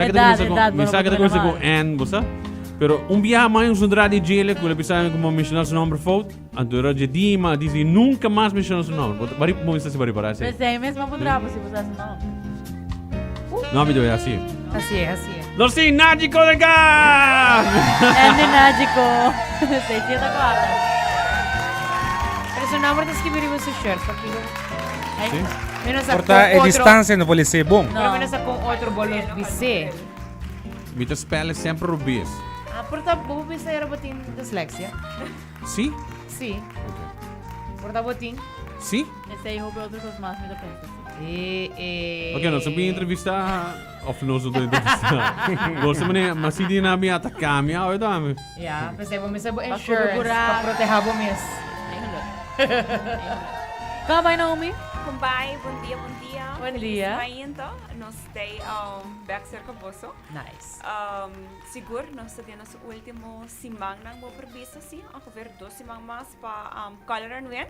Edad, edad, Mi sa que ta cuminsa cu N, bo sa? Pero un biaha mai un zundra di djele cu le bisa mi como menciona su nomber fout, anto era dje dia ma dici nunca mas menciona su nomber. Bo bari bo mester si bari para esey. Pesey mes ma pundra bo si bo sa su nomber. No, mi doy así. Así es, así es. Nos tin Najiko den kas! Andy Najiko. 674. Pero su nomber ta skibi riba su shirt, pakiko? Ay, Sí. Menos a Por ta con e otro. distancia no por ser bon. Pero menos a con otro bolo bisé. Mi ta spel semper robes. Ah, por ta bo bisa era botin dislexia. Sí? Sí. Ok. Por ta botin. Sí? Esey hopi otro cos mas mi ta pensa sí. Eh, eh. Ok, nos a entrevista of nos no entrevista. Nos mane, ma si di na mi ataca mi, awe dame. Ja, pensei bo mester bo Pa insurance corroborar. pa proteha bo mes. Kom bai Naomi. Kom bai, bon dia, bon dia. Bon Feliz dia. mainta. Nos stay back cerca boso. Nice. Sigur nos ta den nos ultimo simannan bo por bisa si, ongeveer dos siman mas pa Color and Win.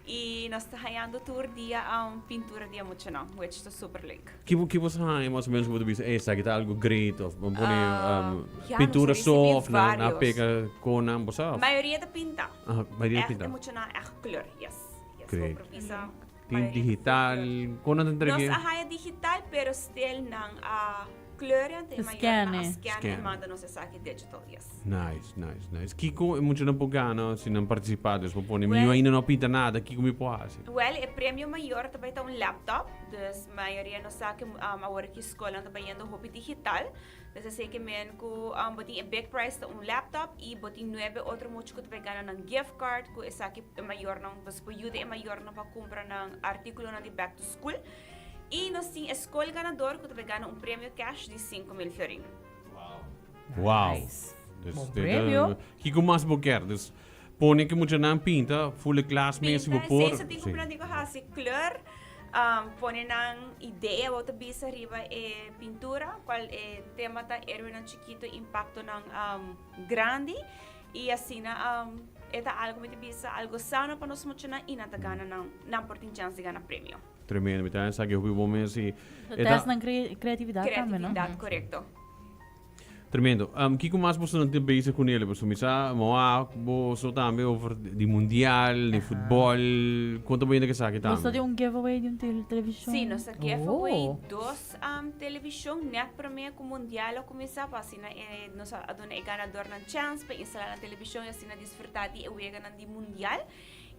Y nos ta hayando tur dia pintura di e muchanan, which ta super leuk. Ki ki bo sa haña mas o menos ku bo ta bisa, ey esaki ta algu great of bo pone Ja, nos pintura a ricibi so of na na varios. pega konan bo sa of? Mayoria ta pinta. Aha, mayoria Echt pinta. e muchanan echt kleur, yes. Yes, bo Great. por bisa Tin mayoria ta digital, kleur. kon nan ta entrega? Nos a haña digital pero still nan a kleur en te mayornan Scan a e. scan en Scan. manda nos esaki digital, yes. Nice, nice, nice. Kiko e muchanan por gana si nan participa? Dus bo pone, mi Well, ainda no a pinta nada, kiko mi por haci? Well, e premio mayor ta bay ta un laptop. Dus mayoria no sa cu awor ki scolnan ta bayendo hopi digital. Dus esey ke men cu bo tin e big prize ta un laptop y bo tin nuebe otro mucha cu ta bay gana nan gift card cu esaki e mayornan, bo por yuda e mayornan pa cumpra nan articulonan di back to school. Y nos tin e scol ganador cu ta bay gana un premio cash di 5000 florin. Wow. Nice. Dus Bon dit, eh, premio. Kiko mas bo kier? Dus pone ke muchanan pinta, full e klas mee si bo Pinta, por. sí, so tin Sí. ku nan tin ku hasi kleur, um, pone nan idea bo ta bisa riba e pintura, cual e tema ta héroenan chikito, impactonan um, grandi y asina um, e ta algo mi ta bisa algo sano pa nos muchanan y nan ta gana nan, nan por tin chance di gana premio. Tremendo, mi ta esaki hopi bon mes y Ta e ta test nan cre creatividad tambe, no? Creatividad, correcto. Tremendo. Um, kiko mas boso nan tin bezig con ele? Boso misa moa boso tambe over di mundial, di futbol. Konta bo yende ke saki Boso tambe. tin un giveaway di un tel television. Sí, nos a giveaway Oh. dos um, television net prome cu mundial a cuminsa pa asina e, nos a duna e ganadornan chance pa instala nan television y asina disfruta di e weganan di mundial.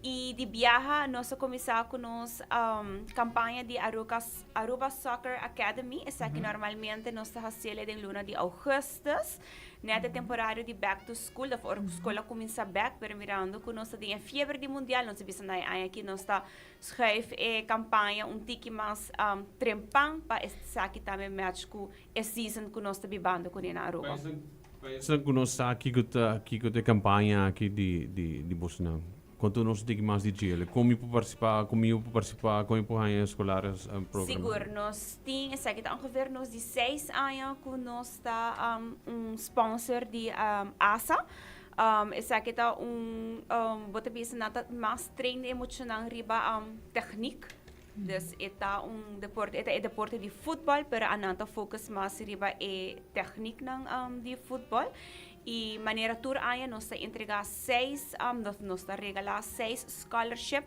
Y di biaha nos a cuminsa cu nos um, campaña di Aruba, Aruba Soccer Academy. Esaki normalmente nos ta haciele den luna di augustus. Net e temporada di back to school, of ora cu school a cuminsa back, pero mirando cu nos ta den e fiebre di mundial, nos a bisa na e aña aki nos ta schuif e campaña un tiki mas um, trempan pa esaki tambe match cu e season cu nos ta bibando cune na Aruba. Esnan cu no sa kico ta kico ta e campaña aki di di di bosnan, conta nos un tiki mas di djele. Con mi por participa, con mi por participa, con mi por haña e escolares program? Sigur, nos tin esaki ta ongeveer nos di seis aña cu nos ta un sponsor di ASA. Esaki ta un bo ta bisa nan ta mas train e muchanan riba techniek. Dus e ta un deporte, e ta e deporte di futbol, pero anan ta focus mas riba e technieknan di futbol. Y manera tur aña nos ta entrega seis, nos, nos ta regala seis scholarship,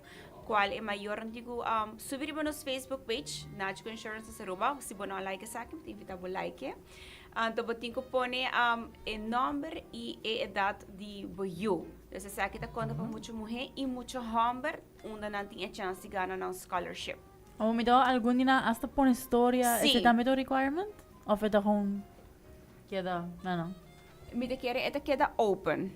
cual e mayornan tin cu subi riba nos Facebook page, Nagico Insurance Aruba. Si bo no a like esaki, mi ta invita bo like e. Anto bo tin cu pone e nomber y e edad di bo yu. Dus esaki ta conta pa mucho muhe y mucho homber. Unda nan tin e chance di gana nan scholarship. Amo mi ta algun di nan hasta pone storia, Sí. Esei tambe ta un requirement? Of e ta gewoon keda, no no. Mi ta kere e ta keda open.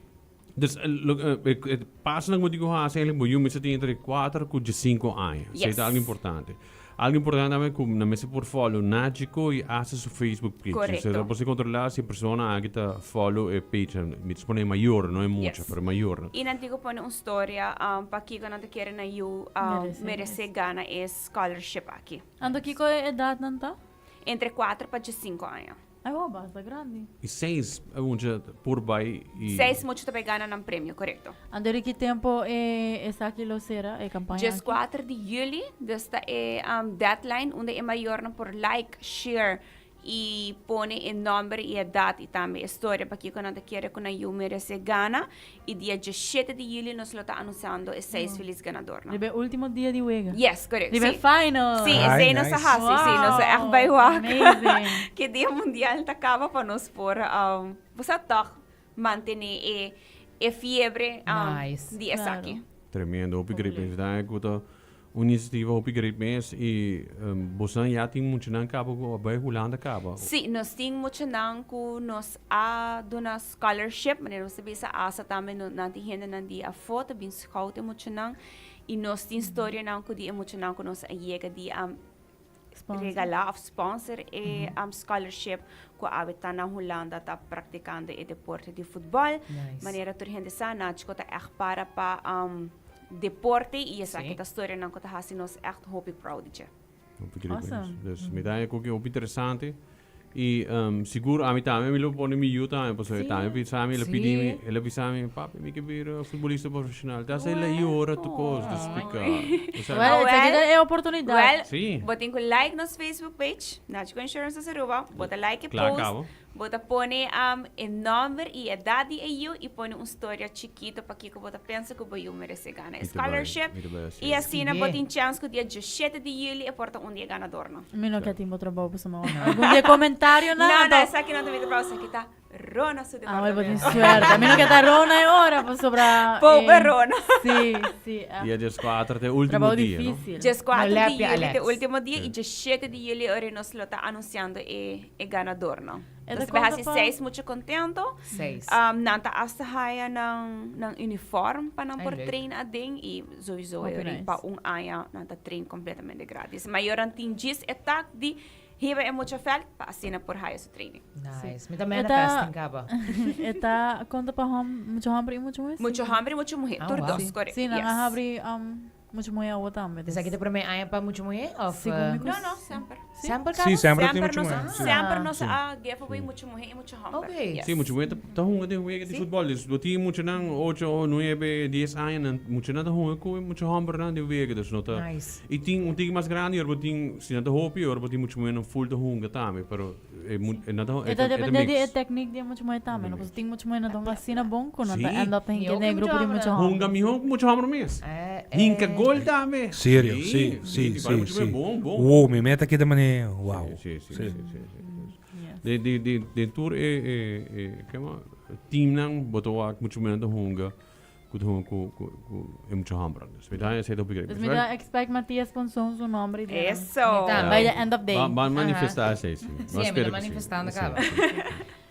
Dus lo e e pasonan ku bo tin ku hasi eigenlijk bo yu mester tin entre kuater ku diesinko aña. Esei Yes. ta algu importante. Algu importante tambe ku nan mester por follow Nagico y hasta su Facebook page. Correcto. Esei bo si controla si e persona aki ta follow e page. Mi ta supone e mayor, no e mucha, Yes. pero e mayornan. Y nan tin ku pone un storia um, pakiko nan ta kere nan yu um, Merece. merece gana e scholarship aki. Anto kiko e edadnan ta? Entre kuater pa diesinko aña. Ay wow, basta grandi. Y seis mucha por bay y. Seis mucha ta bay gana nan premio, corecto. Anto di ki tempo e esaki lo cera, e campaña aki? Diescuater di juli, dus ta e deadline unda e mayornan por like, share. y pone e nomber y edad y tambe e storia pakico nan ta kere cu nan yu merece gana y dia 17 di juli nos lo ta anunciando e seis feliz ganadornan. Riba e ultimo dia di wega. Yes, correct. Riba e Si. final. Si, Ay, esey nos a nice. haci. Si, nos a echt Wow, bay wak. amazing. Ki dia mundial ta caba pa nos por, um, bo sa toch mantene e, e fiebre um, Nice. di esaki. Claro. Tremendo, hopi great mes. Da ku ta un iniciativa hopi great mes i um, bosan ya tin muchanan kaba ku bai Hulanda kaba. Si, nos tin muchanan ku nos a duna scholarship, manera nos ta bisa ASA tambe no, nan tin hendenan di afó ta bin scout e muchanan i nos tin storianan ku di e muchanan ku nos a yega di um, Sponsor. regalá of sponsor e um, scholarship ku awe ta na Hulanda ta praktikando e deporte di futbòl. Nice. Manera tur hende sa, Natchko ta echt para pa um, deporte i esaki ta storianan ku ta hasi nos echt hopi proud di dje. Hopi great mes. Awesome. Dus mi ta ku hopi interesante. I um, sigur ami tambe mi lo pone mi yu tambe, pasobra tambe bisa mi, el a pidi mi, el a bisa mi, papi, mi ke bira futbolista profeshonal. Ta hasta el a yora tur kos, dus pika. Osea, Well, esaki Well, ta e oportunidat. Well, Si. bo tin ku like nos Facebook page, Natchko Insurance Aruba, bo ta like e Klaar, post, kabo. bo ta pone um, e nòmber i edat di e yu i pone un storia chikito pakiko bo ta pensa ku bo yu merese gana e Mi ta bai, scholarship. mi ta bai hasi. I asina bo Skibie. tin chèns ku dia 17 di yüli e por ta un di e ganadornan. Mi no ke tin bo trabou pasobra mi algun di e comentarionan No, no, anto esaki no ta mi trabou, esaki ta Rona su Ah, wel bo tin departamento. suerte. Mi no ke ta Rona e ora pasobra Pober eh, Rona. Si, si. ah. Dia 14 ta e último Trabou dia, no? difícil. 14 No di lepia, yüli ta e Alex. último dia i 17 di yüli ora nos lo ta anunsiando e e ganadornan. E ta Dus bai konta hasi pa seis mucha contento. Seis. Um, nan ta hasta haya nan, nan uniform pa nan Ay, por leuk. train aden i sowieso Hopi e nice. pa un aña nan ta train completamente gratis. Mayornan tin djis e tak di hiba e mucha veld pa asina por haya su training. Nice. Mi ta E ta- manifesting kaba. E ta konta pa hom, mucha hòmber i mucha muhé? Mucho hòmber i mucho muhé, Ah, tur wow. dos, correct. Si, nan Yes. a habri um, mucha muhé awo tambe. Esaki Dus ta promé aña pa mucha muhé of Segun mi No, no, semper. Semper Si, kaba? semper tin Semper mucha nos, muhé. Si. semper nos Si. a giveaway mucha muhé i mucha hòmber. Ok. Yes. Si, mucha muhé ta hunga den wega di futbòl. Dus bo tin muchanan ocho, nuebe, dies aña, nan muchanan ta hunga ku e mucha hòmbernan den wega. Dus no ta. Nice. I tin un tiki mas grandi, ora bo tin, si nan ta hopi, ora bo tin mucha muhé nan full ta hunga tambe. Pero e mu, e nan ta, E e ta ta, e ta depende di e mix. teknik di e mucha muhé tambe. No? Pasobra tin mucha muhé nan ta hunga asina bon ku nan ta Si. end up ta Mi hinka ook den e mucha grupo di hòmber mucha nan. Hunga hòmber. mihó ku mucha hòmber mes. Eh, eh. Hinka gol tambe. Serio, si, si, di pare si, mucha muhé si. bon, bon. Wow, mi meta keda manera, wow. Si, si, Si. si, si, si. Yes. De, de, de, den tur e, e, e, kema, teamnan, bo ta wak mucha muhé nan ta hunga, ku ta hunga ku, ku, ku e mucha hòmbernan. Dus mi ta haña esei ta hopi great. Dus mi ta expect Matias Ponson su nomber i den. Eso. Mi tambe. By the end of day. Ban, ban manifestá esei, si. Si, Ban mi ta spera ku si. manifestando Si, kaba. si.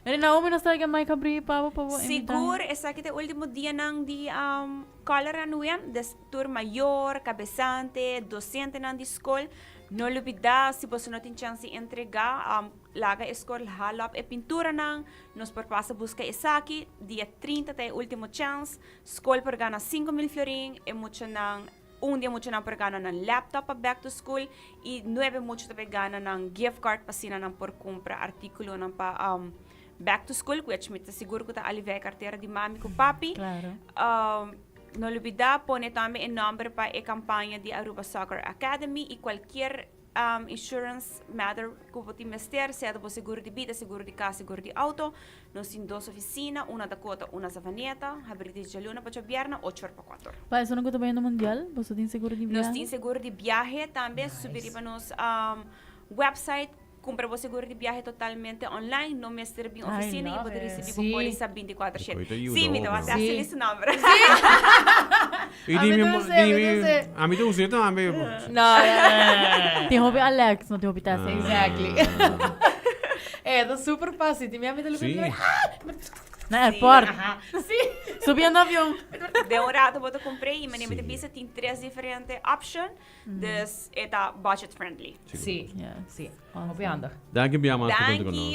Mira, Naomi nos ta Mike habrí pa bo pa bo invitá. Sigur, esaki ta e último dianan di um, Color Anuem, des tur mayor, kabesante, dosentenan di skol. No lubidá, si boso no tin chans di entregá, um, laga e skol haal op e pinturanan. Nos por pasa buska esaki. Dia 30 ta e último chans. Skol por gana 5.000 florin, e muchanan, un di e muchanan por gana nan laptop pa back to school i nuebe mucha ta bay gana nan gift card pa asina nan por kumpra artíkulonan pa um, back to school, ku mi ta sigur ku ta aliviá e kartera di mami ku papi. Claro. Um, no lubidá, pone tambe e nòmber pa e kampaña di Aruba Soccer Academy i kualkier um, insurance matter ku bo tin mester, sea bo seguro di bida, seguro di kas, seguro di outo. Nos tin dos ofisina, un na Dakota, un na Savaneta, habrí di djaluna pa djabièrnè, 8 or pa 4 or. Pa esun ku ta bayendo mundial, boso tin seguro di Nos biahe? tin seguro di biahe tambe, subi riba nos um, website, kumpra bo seguro di biahe totalmente online, no mester bin I ofisina i love bo ta it. risibí Si. bo pólisa 24/7. Koita yuda Si, mi ta hopi, wak no? asina su nòmber. I A di mi mi, ta us'é, di mi ta mi, us'é. ami ta us'é tambe. No, no, no, no. Tin hopi Alex, no tin hopi Tessa. Exactly. Eh, ta super fácil. Tin mi ami ta Si. Na airport. Aha. Si. Subiendo avion. Den un rato bo ta kumpr'é i manera mi ta Si. bisa tin tres diferente option, dus e ta budget friendly. Si. Yes. Si. Awesome. Hopi handig. Danki bia mas pa konta ku Danki. nos.